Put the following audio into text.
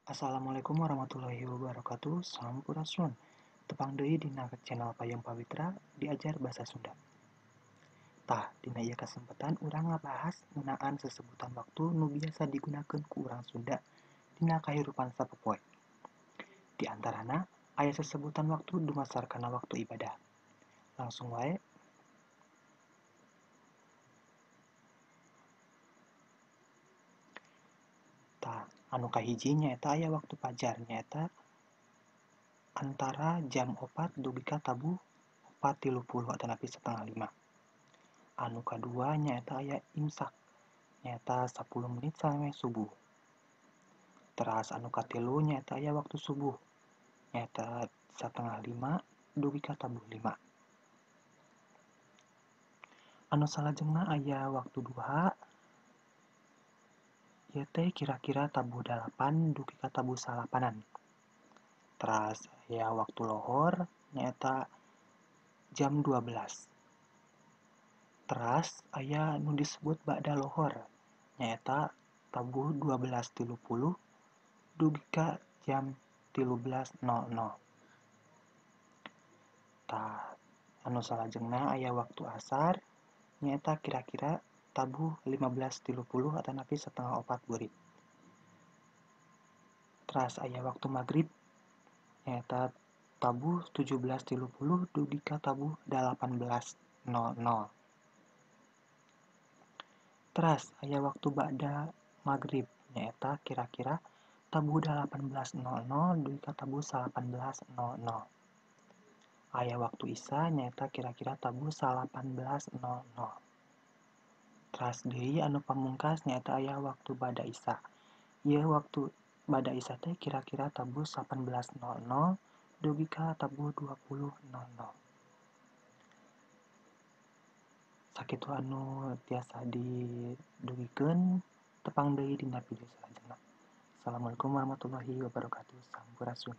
Assalamualaikum warahmatullahi wabarakatuh. Sampurasun. Tepang deui dina channel Payung Pawitra diajar bahasa Sunda. Tah, dina ieu kasempatan urang ngabahas ngeunaan sesebutan waktu nu biasa digunakeun ku urang Sunda dina kahirupan sapopoe. Di antarana aya sesebutan waktu dumasar kana waktu ibadah. Langsung wae. Tah, anu kahiji nyaeta aya waktu fajar nyaeta antara jam 4 dugi ka tabuh 4.30 atanapi 4.30. Anu kadua nyaeta aya imsak nyaeta 10 menit samemeh subuh. Teras anu katilu nyaeta aya waktu subuh nyaeta 4.30 dugi ka tabuh 5. Anu salajengna aya waktu duha ieu teh kira-kira tabuh 8 dugi ka tabuh 9-an. Teras aya waktu lohor nyaeta jam 12. Teras aya nu disebut ba'da lohor nyaeta tabuh 12.30 dugi ka jam 13.00. Tah, anu salajengna aya waktu asar nyaeta kira-kira tabuh 15.30 atanapi 3.30 burit. Teras aya waktu magrib nyaeta tabuh 17.30 dugi ka tabuh 18.00. Teras aya waktu ba'da magrib nyaeta kira-kira tabuh 18.00 dugi ka tabuh 19.00. Aya waktu isya nyaeta kira-kira tabuh 18.00. Teras deui anu pamungkas nyaeta aya waktu ba'da isya. Ieu waktu ba'da isya teh kira-kira tabuh 18.00 dugi ka tabuh 20.00. Sakitu anu tiasa didugikeun, tepang deui dina video salajengna. Assalamualaikum warahmatullahi wabarakatuh. Sampurasun.